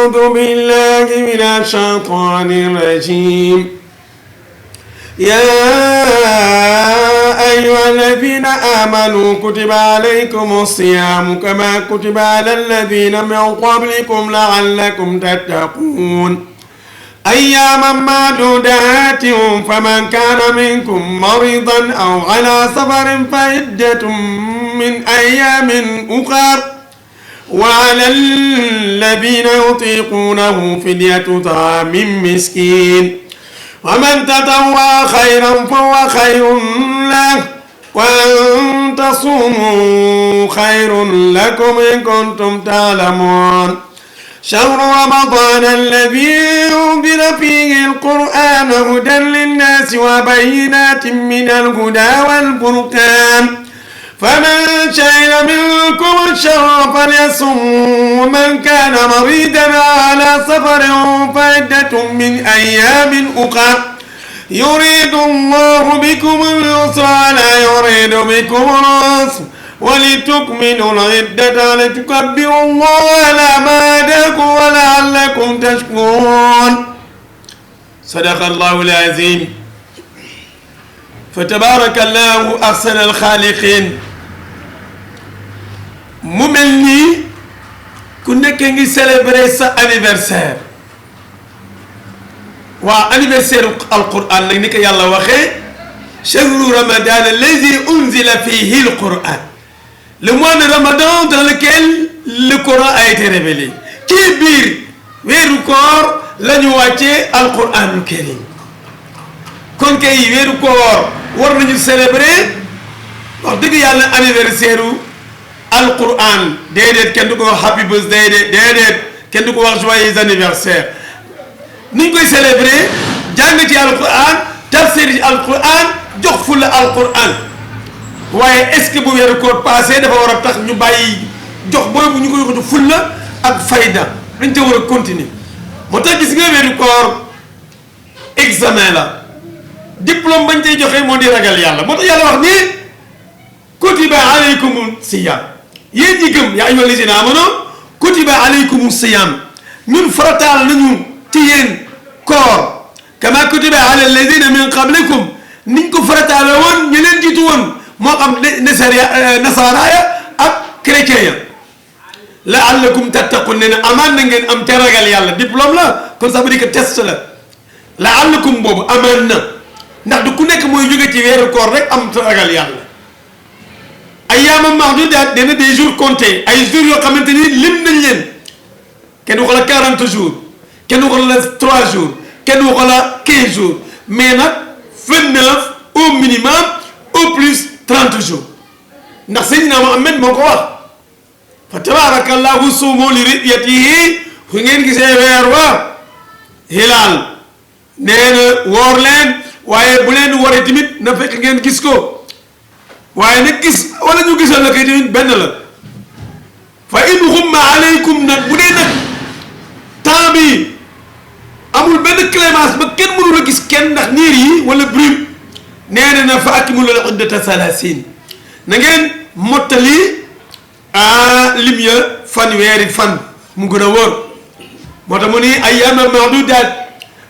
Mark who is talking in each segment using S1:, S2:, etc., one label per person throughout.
S1: أعوذ بالله من الشيطان الرجيم يا أيها الذين آمنوا كتب عليكم الصيام كما كتب على الذين من قبلكم لعلكم تتقون أياما معدودات فمن كان منكم مريضا أو على سفر فعدة من أيام أخر وعلى الذين يطيقونه فدية طعام مسكين ومن تطوع خيرا فهو خير له وأن تصوموا خير لكم إن كنتم تعلمون شهر رمضان الذي أنزل فيه القرآن هدى للناس وبينات من الهدى والفرقان فمن شهد منكم الشهر فليصم ومن كان مريضا على سفر فعدة من أيام أخر يريد الله بكم اليسر ولا يريد بكم العسر ولتكملوا العدة ولتكبروا الله على ما هداكم ولعلكم تشكرون صدق الله العظيم فتبارك الله أحسن الخالقين mu mel nii ku nekk ngi célébrer sa anniversaire waa anniversaire alquran nag ni ko yàlla waxee chahru ramadan allazi unzila fihi alquran le mois de Ramadan dans lequel le Coran a été révélé ci biir weeru koor la ñu wàccee alquranul karim kon kay weeru koor war nañu célébrer wax dëgg yàlla anniversaire alquran déedéet kenn du ko wax happy birthday déedéet kenn du ko wax joyeux anniversaire ni ñu koy célébrer jàng ci alquran tafsir ci alquran jox fulla alquran waaye est-ce que bu weeru koor passé dafa war a tax ñu bàyyi jox boobu ñu koy jox fulla ak fayda dañ ca war a continuer moo tax gis nga weeru koor examen la diplôme bañ cay joxe moo di ragal yàlla moo tax yàlla wax ni kutiba alaykum siyam yéen ñi gëm yaa ayyuhal lazina amanu kutiba alaykum siyam ñun farataal nañu ci yéen koor kama kutiba ala alladina min qablikum niñ ko farataale woon ñu leen jiitu woon moo xam nasaraaya ak chrétien ya la'allakum tattaqun ne ne amaan na ngeen am te ragal yàlla diplôme la kon ça veut dire que test la la'allakum boobu amaan na ndax du ku nekk mooy jóge ci weeru koor rek am te ragal yàlla ayyaama ma'duudaat dana des jours comptés ay jours yoo xamante ni lim nañ leen kenn waxu la 40 jours kenn waxu la 3 jours kenn waxu la 15 jours mais nag 29 au minimum au plus 30 jours ndax Seydina Muhammad moo ko wax fa tabaarakallahu suumu li ru'yatihi fu ngeen gisee weer wa hilaal nee na woor leen waaye bu leen waree tamit na fekk ngeen gis ko waaye nag gis wala ñu gisal la kay tamit benn la fa in xumma aleykum nag bu dee nag temps bi amul benn clémence ba kenn mënul a gis kenn ndax niir yi wala brume nee na fa akmilu al iddata salasin na ngeen mottali lim ya fanweeri fan mu gën a wóor moo tax mu ni ayyaama ma'duudaat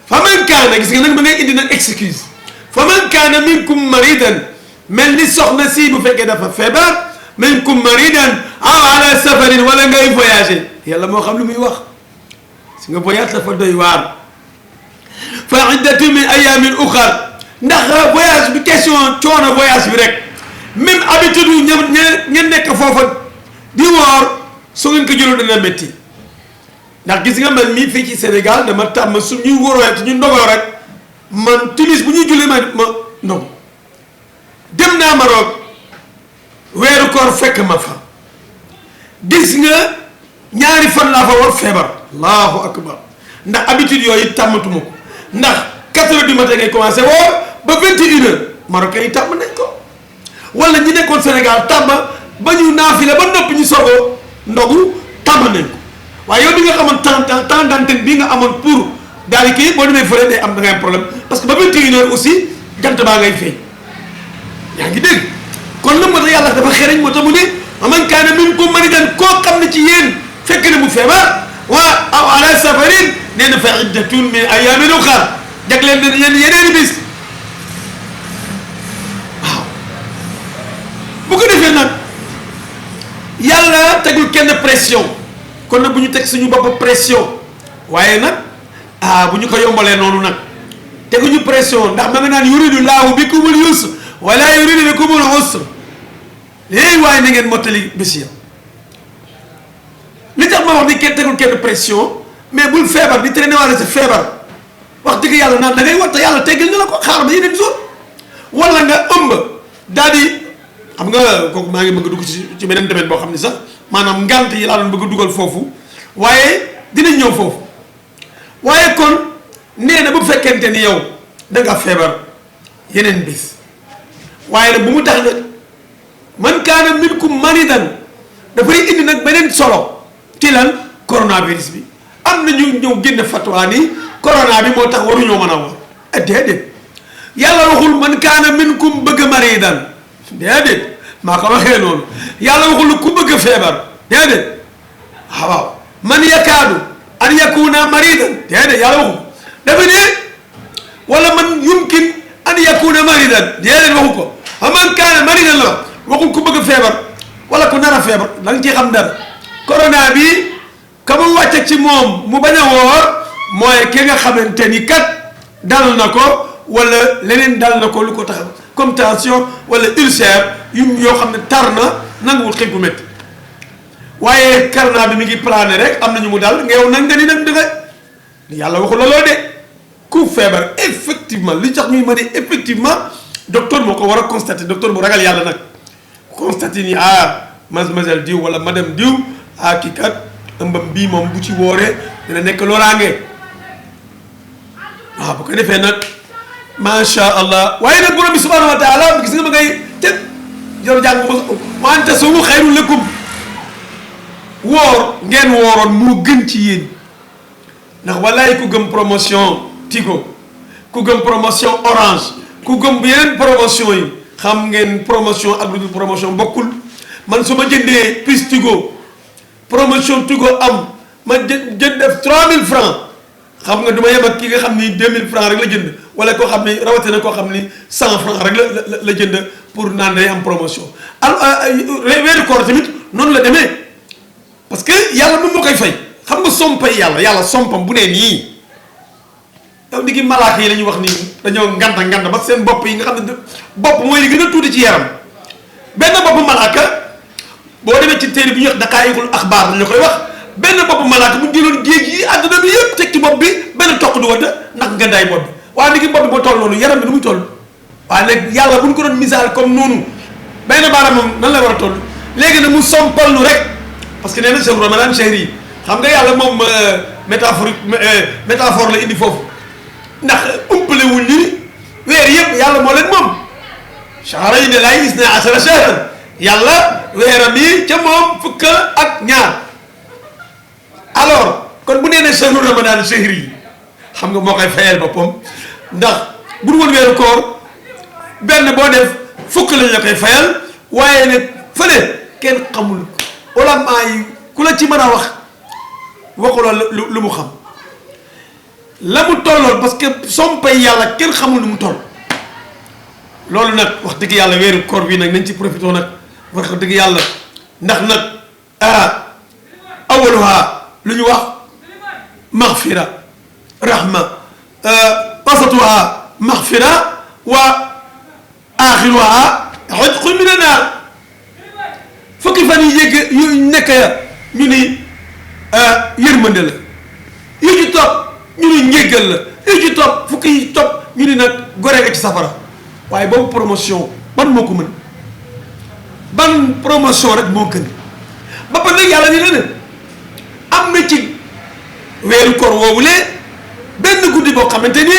S1: fa man kaana gis nga nag ma ngay indi nag excuse fa man kaana minkum maridan mel ni soxna si bu fekkee dafa feebar minkum maridan aw ala safarin wala ngay voyager yàlla moo xam lu muy wax si nga voyage dafa doy waar fa iddatu min ayamin uxar ndax voyage bi question coono voyage bi rek même habitude yu ngeen nekk foofa di woor su ngeen ko jëloon dana métti ndax gis nga man mii fii ci Sénégal dama tàmm su ñuy wóoree ñu ndogoo rek man timis bu ñuy julli ma ndog dem naa Maroc weeru koor fekk ma fa gis nga ñaari fan laa fa war feebar allahu akbar ndax habitude yooyu tàmmatuma ko ndax 4 heures du matin ngay commencé woor ba 21 heures Marocains yi tàmm nañ ko wala ñi nekkoon Sénégal tàmm ba ñu naafile ba noppi ñu sogo ndogu tàmm nañ ko waaye yow bi nga xamoon temps d'antenne bii nga amoon pour daal di kii boo demee fële day am da ngay am problème parce que ba 21 heures aussi jant baa ngay feeñ yaa ngi dégg kon nag moo tax yàlla dafa xereñ moo tax mu ne man kaana minkum mariidan koo xam ne ci yéen fekk na mu feebar aw ala safarin nee na fa iddatun min ayamin ukhar jagleel na leen yeneen bis waaw bu ko defee nag yàlla tegul kenn pression kon nag bu ñu teg suñu bopp pression waaye nag bu ñu ko yombalee noonu nag teguñu pression ndax ma nga naan yuridu laahu bikumul yusr wala yuridu bikumul usr léegi waaye na ngeen mottali bés ya li tax ma wax ni kenn tegul kenn pression mais bul feebar di traîner wala sa feebar wax dëgg yàlla naan da ngay war te yàlla teggal na la ko xaar ba yeneen jour wala nga ëmb daal di xam nga kooku maa ngi bëgg a dugg ci beneen domaine boo xam ne sax maanaam ngant yi laa doon bëgg a dugal foofu waaye dinañ ñëw foofu waaye kon nee na bu fekkente ni yow da nga feebar yeneen bés waaye nag bu mu tax nag man kaana minkum maridan dafay indi nag beneen solo ci lan coronavirus bi am na ñu ñëw génn fatwa ni corona bi moo tax waruñoo mën a woor déedéet yàlla waxul man kaana minkum bëgg maridan déedéet maa ko waxee noonu yàlla waxul ku bëgg feebar déedéet waaw man yakaadu an yakuna maridan déedéet yàlla waxul dafa ne wala man yumkin an yakuna maridan déedéet waxu ko man kaana maridan la waxul ku bëgg feebar wala ku nar a feebar da nga ciy xam dara corona bi ka mu wàcce ci moom mu bañ a woor mooy ki nga xamante ni kat dal na ko wala leneen dal na ko lu ko tax comme tension wala ulcère yoo xam ne tar na nanguwul xiif bu métti waaye corona bi mi ngi plané rek am na ñu mu dal nga yow nag nga ni nag dëgg yàlla waxul la loolu de ku feebar effectivement li tax ñuy mën a effectivement docteur moo ko war a constaté docteur bu ragal yàlla nag constaté ni mademoiselle diw wala madame diw kii kat ëmbam bii moom bu ci wooree dina nekk loraange waaw bu ko defee nag macha allah waaye nag borom bi subhanahu wa taala gis nga ma ngay tëb jor jàng wante sumu xayrun lakum woor ngeen wooroon moo gën ci yéen ndax wallaay ku gëm promotion Tigo ku gëm promotion Orange ku gëm yeneen promotion yi xam ngeen promotion ak lu dul promotion bokkul man su ma jëndee plus Tigo promotion Tigo am ma jënd def 3000 francs xam nga du ma yem ak ki nga xam ni 2000 francs rek la jënd wala koo xam ni rawatina koo xam ni 100 francs rek la jënd pour naan day am promotion. weeru koor tamit noonu la demee parce que yàlla moom moo koy fay xam nga sompay yàlla sompam bu nee nii yow di gi malaaka yi la ñuy wax nii dañoo nganda ba seen bopp yi nga xam ne bopp mooy li gën a tuuti ci yaram benn bopp malaaka boo demee ci téere bi ñuy wax daqaayiqul axbaar dañu koy wax benn bopp malaaka bu jëloon géej yi àdduna bi yëpp teg ci bopp bi benn toq du wadd ndax ngandaay bopp bi waaye ni ki bopp bi boo toll noonu yaram bi nu muy toll waaye nag yàlla bu ñu ko doon misaal comme noonu benn baaraam moom nan la war a toll léegi nag mu sompal nu rek parce que nee na chahru ramadan shahri xam nga yàlla moom métaphore la indi foofu ndax umpale wuñ ni weer yëpp yàlla moo leen moom shahrayni lillahi isna ashara shahran yàlla weeram yi ca moom fukk ak ñaar alors kon bu nee ne chahru ramadan shahri xam nga moo koy fayal boppam ndax bu dul woon weeru koor benn boo def fukk lañ la koy fayal waaye nag fële kenn xamul ulama yi ku la ci mën a wax waxuloo lu mu xam la mu tolloon parce que sompay yàlla kenn xamul lu mu toll loolu nag wax dëgg yàlla weeru koor bi nag nañ ci profité nag wax dëgg yàlla ndax nag awaluha lu ñu wax maghfira rahma wasatuha maghfira wa axiruha itqun min annaar fukki fan yi yégg yu nekk ya ñu ni yërmande la yu ci topp ñu ni njéggal la yu ci topp fukki yi topp ñu ni nag gore nga ci safara waaye boobu promotion ban moo ko mën ban promotion rek moo gën ba pare nag yàlla ni la ne am na ci weeru koor woowule benn guddi boo xamante ni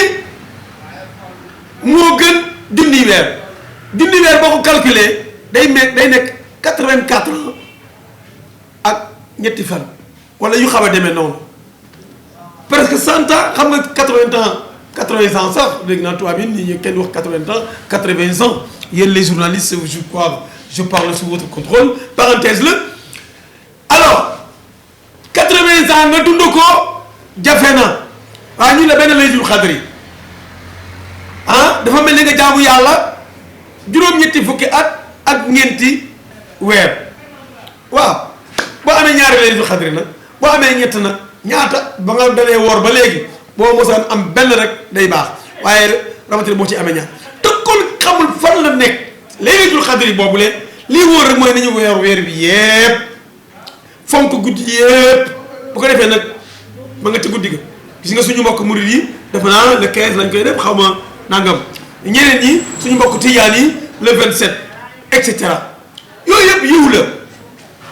S1: moo gën junni weer boo ko calculer day nekk 84 ans ak ñetti fan wala yu xaw a demee noonu presque 100 ans xam nga 80 ans sax léegi naa tubaab yi nii kenn wax 80 ans 80 ans yéen les journalistes je crois je parle sous votre contrôle parenthèse la alors 80 15 ans nga dund ko jafe na waaye ñu la benn laylatul xadri dafa mel ni nga jaamu yàlla juróom-ñetti fukki at ak ñeenti weer waaw boo amee ñaari laylatul xadri nag boo amee ñett nag ñaata ba nga dalee woor ba léegi boo mosaan am benn rek day baax waaye rawatina boo ci amee ñaar te kon xamul fan la nekk laylatul xadri boobu leen lii wóor rek mooy nañu weer bi yépp fonk guddi yépp bu ko defee nag ma nga ci guddi ga gis nga suñu mbokk murid yi dafa naa le 15 lañ koy def xaw ma nangam ñeneen ñi suñu mbokk tijaan yi le 27 et cetera yooyu yëpp yiw la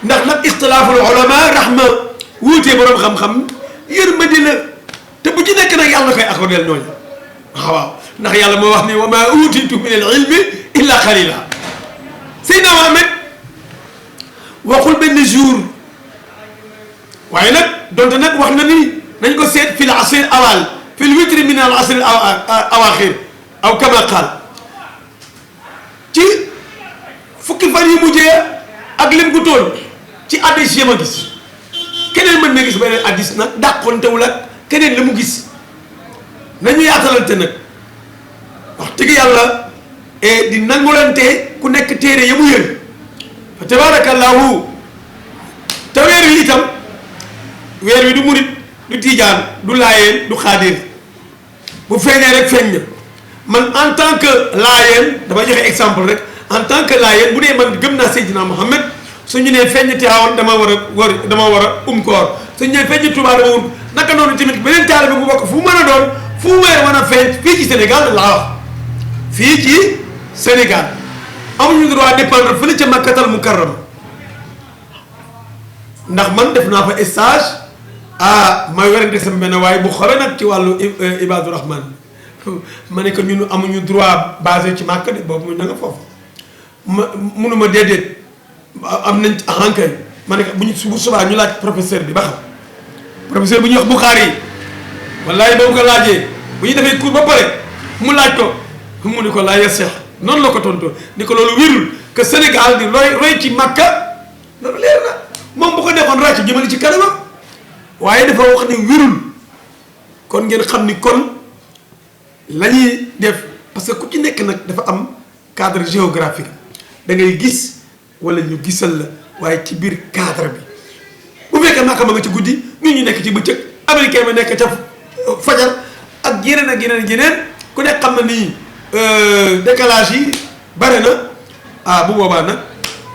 S1: ndax nag ixtilaaful ulama rahma wuutee borom xam-xam yërmande la te bu ci nekk nag yàlla koy accordé ñooñu waaw ndax yàlla moo wax ni wa ma utitu min al ilmi illa qalila Seydina Mohamed waxul benn jour waaye nag donte nag wax na ni nañ ko seet fi l asr awal fi l witri min al asr awaxir aw kama qaal ci fukki fan yu mujjee ak lim gu tool ci addis yama gis keneen mën na gis beneen addis nag dàqontewul ak keneen la mu gis nañu yaatalante nag wax dëgg yàlla di nangulante ku nekk téere ya mu yër fa tabarakallahu te weer wi itam weer wi du murit du tiijaan du laayeen du xaadir bu feeñee rek feeñ na man en tant que laayeen dama joxe exemple rek en tant que laayeen bu dee man gëm naa Seydina Mohamed suñu nee feeñ Tiwaawan dama war a koor suñu nee feeñ Tuubaa dama wut naka noonu tamit beneen taalibe bu bokk fu mën a doon fu weer mën a feeñ fii ci Sénégal laa wax fii ci Sénégal amuñu droit dépendre fële ca Makkatal Mukarrama ndax man def naa fa stage may werante sama benn waaye bu xore nag ci wàllu Ibaadu Rahman ma ne que ñun amuñu droit basé ci Makka de boobu mu na nga foofu munuma déedéet am nañ ankay ma ne que bu subaa ñu laaj professeur bi ba xam professeur bu ñuy wax Bukhari yi wallaay boobu ko laajee bu ñu defee cours ba pare mu laaj ko mu ni ko laa ya seex noonu la ko tontoo ni ko loolu wérul que Sénégal di roy ci Makka loolu leer na moom bu ko defoon roy ci jëmale ci kanamam waaye dafa wax ni wérul kon ngeen xam ni kon la ñuy def parce que ku ci nekk nag dafa am cadre géographique da ngay gis wala ñu gisal la waaye ci biir cadre bi bu fekkee Makka ma nga ci guddi ñun ñu nekk ci bëccëg américain ma nekk ca fajar ak yeneen ak yeneen ak yeneen ku nekk xam na ni décalage yi bare na bu boobaa nag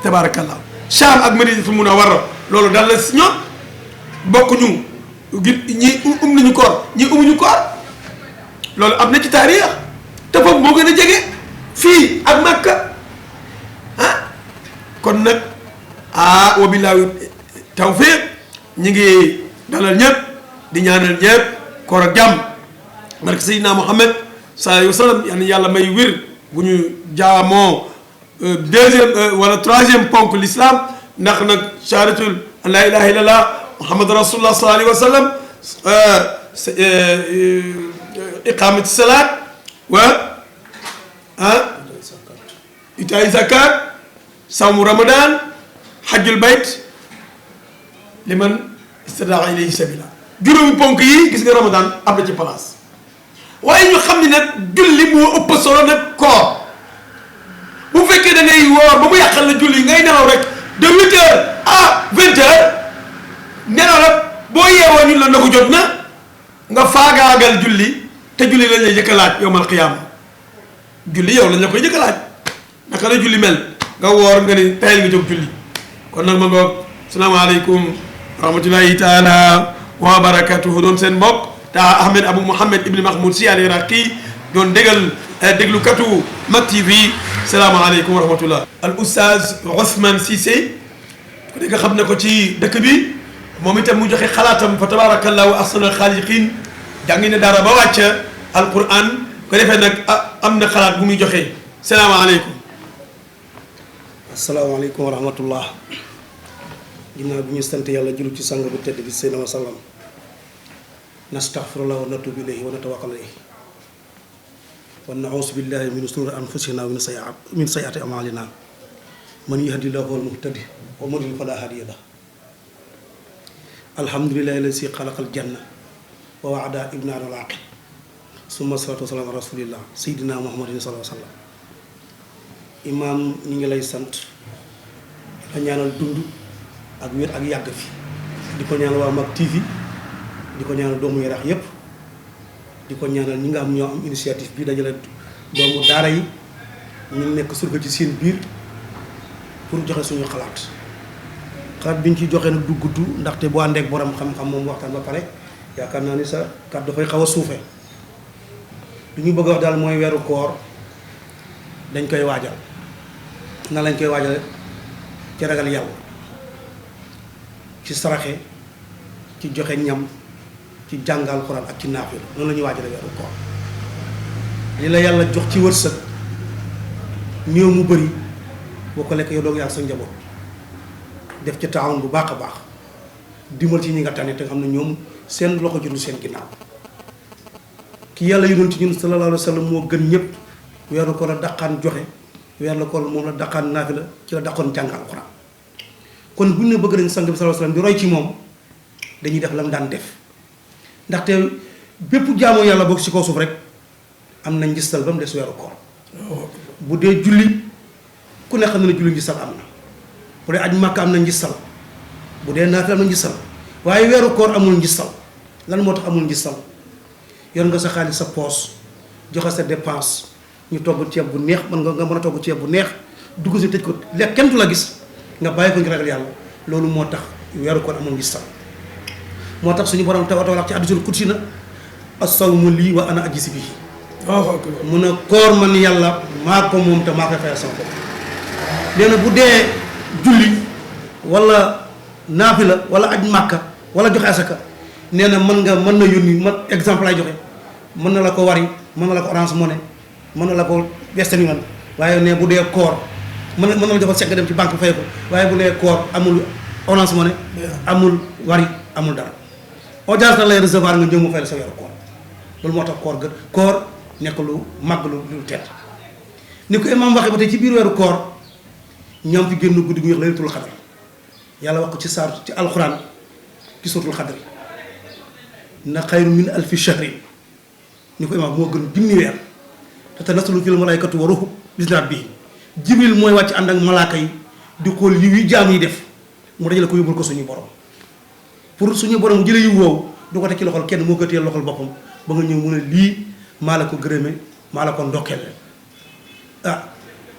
S1: tabaarakallah Sham ak Madinatul Munawwara loolu dal la si ñoom bokkuñu ñi nañu koor ñi umuñu koor loolu am na ci taarix te foofu moo gën a jege fii ak Makka kon nag wa billaahi tawfiq ñi ngi dalal ñëpp di ñaanal ñëpp koor ak jàmm barke Seydina Muhammad sallallahu alayhi wa sallam yal na yàlla may wér bu ñu jaamoo deuxième wala troisième ponk l'islam ndax nag shahadatul an la ilaha illallah muhammad rasulullah sallallahu alayhi wa sallam iqamati salat wa itaay zakat sawmu ramadan hajjul bayt liman istadaa ilayhi sabila juróomi ponk yi gis nga ramadan am na ci place waaye ñu xam ni nag julli moo ëpp solo nag koor bu fekkee da ngay woor ba mu yàqal la julli ngay nelaw rek de 8 heures à 20 heures nelaw la boo yeewoo ñun la na ko jot na nga faagaagal julli te julli lañ lay jëkk a laaj yowmal qiyaama julli yow lañ la koy jëkk a laaj naka la julli mel nga woor nga ni tayal nga jóg julli kon nag ma ngoog salaamaaleykum rahmatullahi taala wa barakatuhu doon seen mbokk ta Ahmed Abou Mouhamed Ibn Mahmoud Sy al-Iraqi doon déglukatu Mak TV salaamaaleykum wa rahmatullah al oustaz Ousmane Cissé ku nekk xam ne ko ci dëkk bi moom itam mu joxe xalaatam fa tabarakallahu ahsanal xaaliqiin jàngi ne dara ba wàcc alquran ko defee nag am na xalaat bu muy joxe salaamaaleykum.
S2: asalaamaaleykum wa rahmatullah ginnaaw bi ñu sant yàlla jullu ci sang bu tedd bi Seydina sallam nastaghfirullah wa natubu ilayhi wa natawakkal alayhi wa na'uuzu billahi min shururi anfusina wa min sayyiati a'malina man yahdihillahu huwal muhtadi wa man yudlil fala hadiya lahu alhamdulillahi alladi xalaqal janna wa waada ibna al aqil summa salatu wasalaam ala rasulillah sayyidina muhammadin sallallahu alayhi wa sallam. imaam ñu ngi lay sant la ñaanal dund ak wér ak yàgg fi di ko ñaanal waa Mak TV di ko ñaanal doomu Yaraax yépp di ko ñaanal ñi nga xam ñoo am initiative bi dajale doomu daara yi ñu nekk surga ci seen biir pour joxe suñu xalaat bi ñu ci joxe nag du gudd ndaxte bu àndeek borom xam-xam moom waxtaan ba pare yaakaar naa ni sa kàddu dafay xaw a suufe lu ñu bëgg a wax daal mooy weeru koor dañ koy waajal na lañ koy waajale ci ragal yàlla ci saraxe ci joxe ñam ci jàngal Alxuraan ak ci naafil noonu la ñuy waajale weeru koor li la yàlla jox ci wërsëg néew mu bëri boo ko lekk yow doog yaa sa njaboot def ci taawun bu baax a baax dimbal ci ñi nga tànne te nga xam ne ñoom seen loxo jotul seen ginnaaw ki yàlla yónnoon ci ñun sallallahu alayhi wa sallam moo gën ñëpp weeru koor la daqaan joxe weeru koor moom la daqaan naafila ci la daqoon jàng Alxuraan kon bu ñu ne bëgg nañ sang bi sallallahu alayhi wa sallam di roy ci moom dañuy def la mu daan def ndaxte bépp jaamoo yàlla boog ci kaw suuf rek am na njistal ba mu des weeru koor bu dee julli ku ne xam ne julli njistal am na bu dee aj màkk am na njistal bu dee naafila am na njistal waaye weeru koor amul njistal lan moo tax amul njistal yor nga sa xaalis sa poos joxe sa dépense ñu togg ceeb bu neex nga mën a togg ceeb bu neex dugg si tëj ko lekk kenn du la gis nga bàyyi ko ngir ragal yàlla loolu moo tax weeru koor amul njistal moo tax suñu borom taw wax ci hadiisul qudsi na as-sawmu lii wa ana ajzi bihi mun a koor man yàlla maa ko moom te maa koy fayal sama bopp nee na bu dee julli wala naafila wala aj màkka wala joxe asaka nee na mën na yónni ma exemple lay joxe mën na la ko wari mën na la ko Orange Money mën na la ko Western Union waaye ne bu dee koor mën na la joxal sekk dem ci banque fay ko waaye bu dee koor amul Orange Money amul wari amul dara audience na lay recevoir nga ñëw mu fay la sa weeru koor loolu moo tax koor gën koor nekk lu màgg lu tedd ni ko imaam waxee ba tey ci biir weeru koor ñoom fi génn guddi gu ñuy wax laylatul xadr yàlla wax ko ci saar ci alxuraan ci suuratul xadr na xayru min alfi shahrin ni ko imaam moo gën junni weer te tanazzalu fil malaa'ikatu wa ruuhu bi-izni rabbihim jibril mooy wàcc ànd ak malaaka yi di xool yiw yi jaam yi def mu dajale ko yóbbul ko suñu borom pour suñu borom mu jëlee yiw woowu du ko teg ci loxol kenn moo ko téye loxol boppam ba nga ñëw mu ne lii maa la ko gërëme maa la ko ndokkeel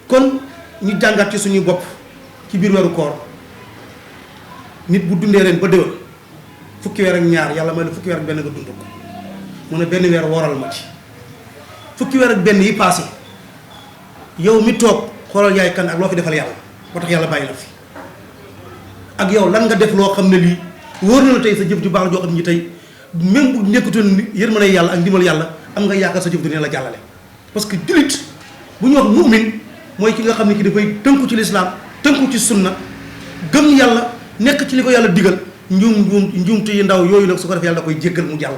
S2: kon ñu jàngat ci suñuy bopp ci biir weeru koor nit bu dundee ren ba déwén fukki weer ak ñaar yàlla may la fukki weer ak benn nga dund ko mu ne benn weer wooral ma ci fukki weer ak benn yi passé yow mi toog xoolal yaay kan ak loo fi defal yàlla moo tax yàlla bàyyi la fi ak yow lan nga def loo xam ne lii wóor na la tey sa jëf ju baax joo xam ne tey même bu nekkutoon yërmande yàlla ak ndimbal yàlla am nga yaakaar sa jëf dina la jàllale parce que jullit bu ñu wax mu'min mooy ki nga xam ne ki dafay tënku ci lislaam tënku ci sunna gëm yàlla nekk ci li ko yàlla digal njuumte yi ndaw yooyu nag su ko def yàlla da koy jéggal mu jàll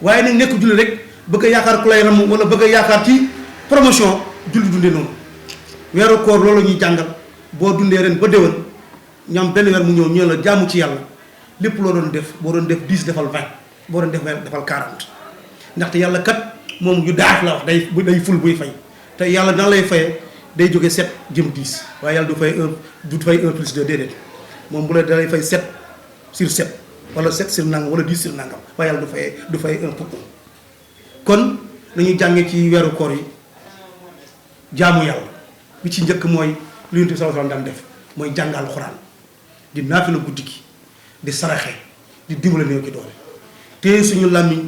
S2: waaye nag nekk julli rek bëgg a yaakaar ku lay ram wala bëgg a yaakaar ci promotion julli dundee noonu weeru koor loolu ñuy jàngal boo dundee ren ba déwén ñam benn weer mu ñëw ñëw la jaamu ci yàlla lépp loo doon def boo doon def 10 defal 20 boo doon def defal 40 ndaxte yàlla kat moom yu daaf la wax day ful buy fay te yàlla nan lay fayee day jóge 7 jëm 10 waaye yàlla du fay 1 plus 2 déedéet moom bu la da lay fay 7 sur 7 wala 7 sur nangam wala 10 sur nangam waaye yàlla du fay 1 pour 1 kon nañu jàngee ci weeru koor yi jaamu yàlla bi ci njëkk mooy lu Yonent bi sallallahu alayhi wasallam daan def mooy jàng Alxuraan di naafila guddi gi di saraxe di dimbale néew ki doole téye suñu làmmiñ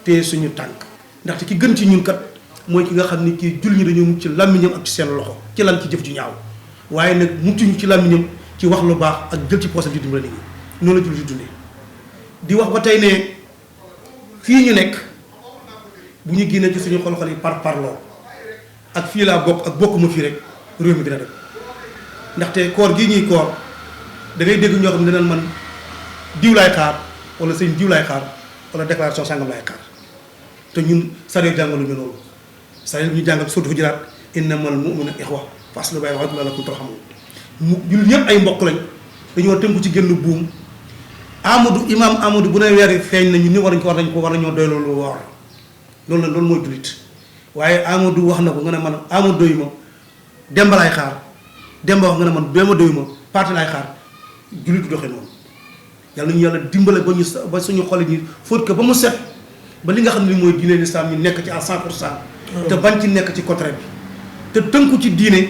S2: téye suñu tànk ndaxte ki gën ci ñun kat mooy ki nga xam ni kii julli ñi dañoo mucc ci làmmiñam ak ci seen loxo ci lan ci jëf ju ñaaw waaye nag mucc ñu ci làmmiñam ci wax lu baax ak jël ci poosam di dimbale nit ñi noonu la julli di dundee di wax ba tey ne fii ñu nekk bu ñu génnee ci suñu xol-xol yi parloo ak fii laa bokk ak bokkuma fii rek réew mi dina dem ndaxte koor gii ñuy koor da ngay dégg ñoo xam ne dinañ man diw laay xaar wala sëñ diw laay xaar wala déclaration sàngam laay xaar te ñun sare jàngaluñu loolu sare ñu jàngal surtout Hujuraat innamal mu'minuuna ixwa faslu bayna axawaykum la'allakum turhamuun mu jullit yëpp ay mbokk lañ dañoo tënku ci génn buum imam Amadou bu ne weer yi feeñ nañu ni war nañoo doy loolu woor loolu mooy jullit waaye Amadou wax na ko nga ne man Amadou doyu ma Demba laay xaar Demba wax nga ne man Demba doyu ma parti laay xaar jullit du doxee noonu yàlla ñu yàlla dimbale ba suñu xol yi fóot ko ba mu set ba li nga xam ne mooy diine l'islam ñu nekk ci à 100%. te bañ ci nekk ci contraire bi te tënku ci diine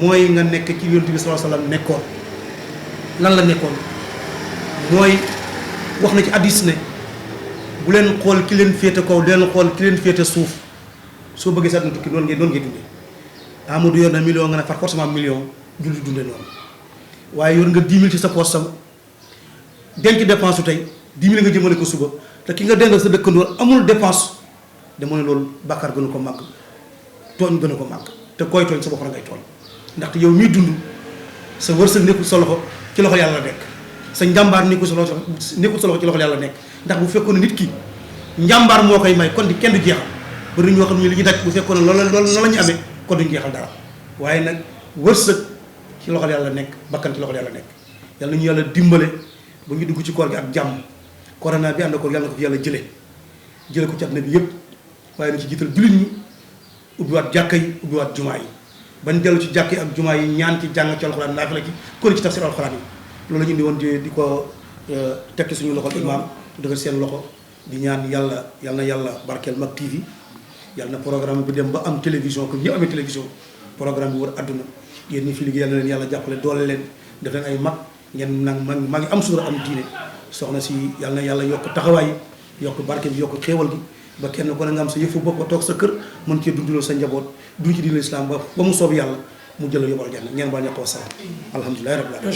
S2: mooy nga nekk ci yonent bi sallallahu alayhi wasallam nekkoon lan la nekkoon mooy wax na ci hadiis ne bu leen xool ki leen féete kaw leen xool ki leen féete suuf soo bëggee sax na tukki noonu ngay dundee Amadou yor na million nga ne par forcément million julli dundee noonu waaye yor nga 10 000 ci sa poche sam denc dépense su tey 10 000 nga jëmale ko suba te ki nga dengal sa dëkkandoor amul dépense dama ne loolu bàkkaar gënu ko màgg tooñ gënu ko màgg te koy tooñ sa bopp la ngay tooñ ndaxte yow miy dund sa wërsëg nekkul sa loxo ci loxo yàlla nekk sa njàmbaar nekkul sa loxo ci loxo yàlla nekk ndax bu fekkoon ne nit ki njàmbaar moo koy may kon di kenn du jeexal bari ñoo xam ne li ñu daj bu fekkoon ne loolu la ñu amee kon duñ jeexal dara waaye nag wërsëg ci loxo yàlla nekk bakkan ci loxo yàlla nekk yàlla nañu yàlla dimbale ba ñu dugg ci koor gi ak jàmm corona bi ànd ko yàlla na ko fi yàlla jële ko ci àddina bi yëpp waaye na ci jiital jullit ñi ubbiwaat jàkka yi ubbiwaat jumaa yi bañ dellu ci jàkka yi ak jumaa yi ñaan ci jàng ci alxuraan naafila ci kon ci tafsir alxuraan yi loolu la ñu indi woon di ko tekki suñu loxo imaam dëggal seen loxo di ñaan yàlla barkeel Mak TV yàlla na programme bi dem ba am télévision comme ñëpp amee télévision programme bi wër àdduna yéen ñi fi liggéey yàlla na leen yàlla jàppale doole leen def leen ay mag ngeen nag maa ngi am suura am diine soxna si yàlla na yàlla yokk taxawaay yokk barke bi yokk xéewal gi ba kenn ko ne nga am sa yëfu bopp ba toog sa kër mën cee dundaloo sa njaboot duñ ci diine islam ba mu soob yàlla mu jël yóbbal janna ngeen baal ñàkk wa salaam alhamdulillahi rabbil alamin.